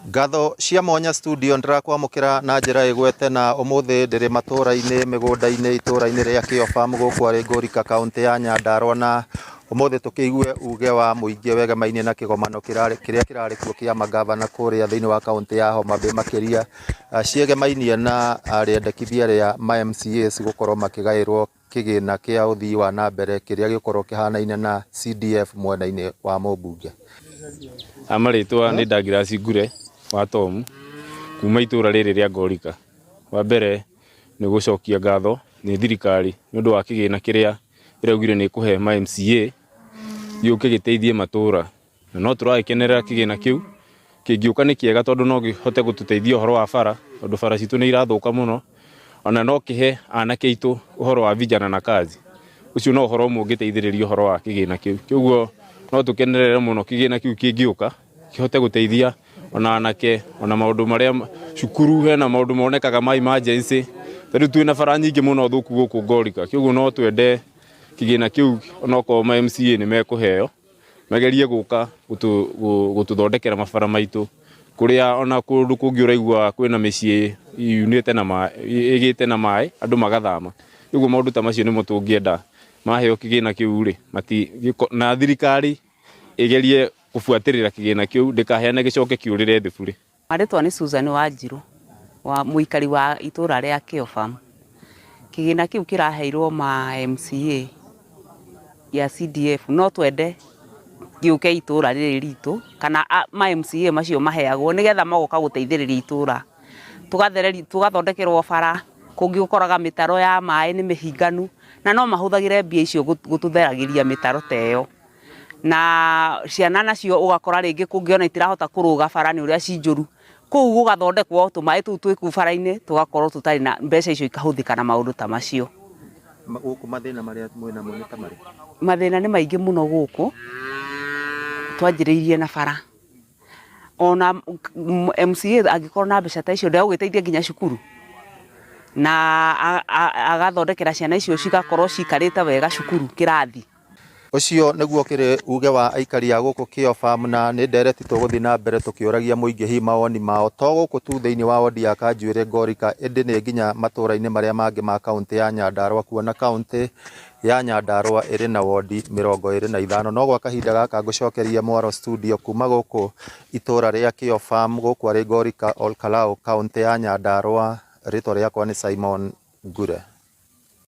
Ngatho cia mwanya studio ndĩrakwamũkĩra na njĩra ĩgwete na ũmũthĩ ndĩrĩ matũra-inĩ mĩgũnda-inĩ itũra-inĩ rĩa Kĩobamu gũkũ arĩ Ngũrika kaũntĩ ya Nyandarua na ũmũthĩ tũkĩigue uge wa mũingĩ wegemainie na kĩgomano kĩrĩa kĩrarĩ kuo kĩa mangavana kũrĩa thĩinĩ wa kaũntĩ ya Homa Bay makĩria ciegemainie na rĩendekithia rĩa ma MCAs gũkorwo makĩgaĩrwo kĩgĩna kĩa ũthii wa na mbere kĩrĩa gĩgũkorwo kĩhanaine na CDF mwena-inĩ wa mũmbunge. Marĩtwa nĩ Douglas Ngure wa Tom kuma itũra rĩrĩ rĩa Ngorika. Wa mbere nĩ gũcokia ngatho nĩ thirikari nĩ ũndũ wa kĩgĩna kĩrĩa ĩraugire nĩ ĩkũhe ma MCA gĩũke gĩteithie matũra. Na no tũragĩkenerera kĩgĩna kĩu, kĩngĩũka nĩ kĩega tondũ no kĩhote gũtũteithia ũhoro wa bara, tondũ bara citũ nĩ irathũka mũno, ona no kĩhe anake aitũ ũhoro wa vijana na kazi. Ũcio no ũhoro ũmwe ũngĩteithĩrĩria ũhoro wa kĩgĩna kĩu. Kĩoguo no tũkenerere mũno kĩgĩna kĩu kĩngĩũka, kĩhote gũteithia ona anake, ona maũndũ marĩa cukuru hena maũndũ monekaga ma emergency, ta rĩu twĩna bara nyingĩ mũno thũku gũkũ Ngorika, kĩoguo no twende kĩgĩna kĩu onokorwo ma MCA nĩ mekũheo, magerie gũka gũtũthondekera mabara maitũ kũrĩa ona kũndũ kũngĩ ũraigua kwĩna mĩciĩ yunĩte na maĩ, ĩgĩte na maĩ andũ magathama. Ũguo maũndũ ta macio nĩmo tũngĩenda maheo kĩgĩna kĩu rĩ, na thirikari ĩgerie kũbuatĩrĩra kĩgĩna kĩu ndĩkaheane gĩcoke kĩũrĩre thĩ bure. Marĩtwa nĩ Susan Wanjirũ wa mũikari wa itũra rĩa Kĩobamu. Kĩgĩna kĩu kĩraheirwo ma MCA ya CDF no twende gĩũke itũra rĩrĩ ritũ kana ma MCA macio maheagwo nĩgetha magoka gũteithĩrĩria itũra. Tũgathererio, tũgathondekerwo bara, kũngĩ ũkoraga mĩtaro ya maĩ nĩ mĩhinganu na no mahũthagĩre mbia icio gũtũtheragĩria mĩtaro ta ĩyo. Na ciana nacio ũgakora rĩngĩ kũngĩ ona itirahota kũrũga bara nĩ ũrĩa ci njũru, kũu gũgathondekwo tũmaĩ tũu twĩ kũu bara-inĩ tũgakorwo tũtarĩ na mbeca icio ikahũthĩka na maũndũ ta macio. Gũkũ mathĩna marĩa mwĩnamo nĩ ta marĩkũ? Mathĩna nĩ maingĩ mũno gũkũ, twanjĩrĩirie na bara, ona MCA angĩkorwo na mbeca ta icio ndegũgĩteithia nginya cukuru, na agathondekera ciana icio cigakorwo cikarĩte wega cukuru kĩrathi. Ũcio nĩguo ũkĩrĩ uge wa aikari a gũkũ Kĩo Farm na nĩ ndereti tũgũthiĩ na mbere tũkĩũragia mũingĩ hihi mawoni mao to gũkũ tu thĩinĩ wa wodi ya Kanjuĩrĩ Ngorika ĩndĩ nĩ nginya matũra-inĩ marĩa mangĩ ma kaũntĩ ya Nyandarua kuona kaũntĩ ya Nyandarua ĩrĩ na wodi 25. No gwa kahinda gaka ngũcokerie mwaro studio kuma gũkũ itũra rĩa Kĩo Farm gũkũ arĩ Ngorika Olkalau kaũntĩ ya Nyandarua. Rĩtwa rĩakwa nĩ Simon Ngure.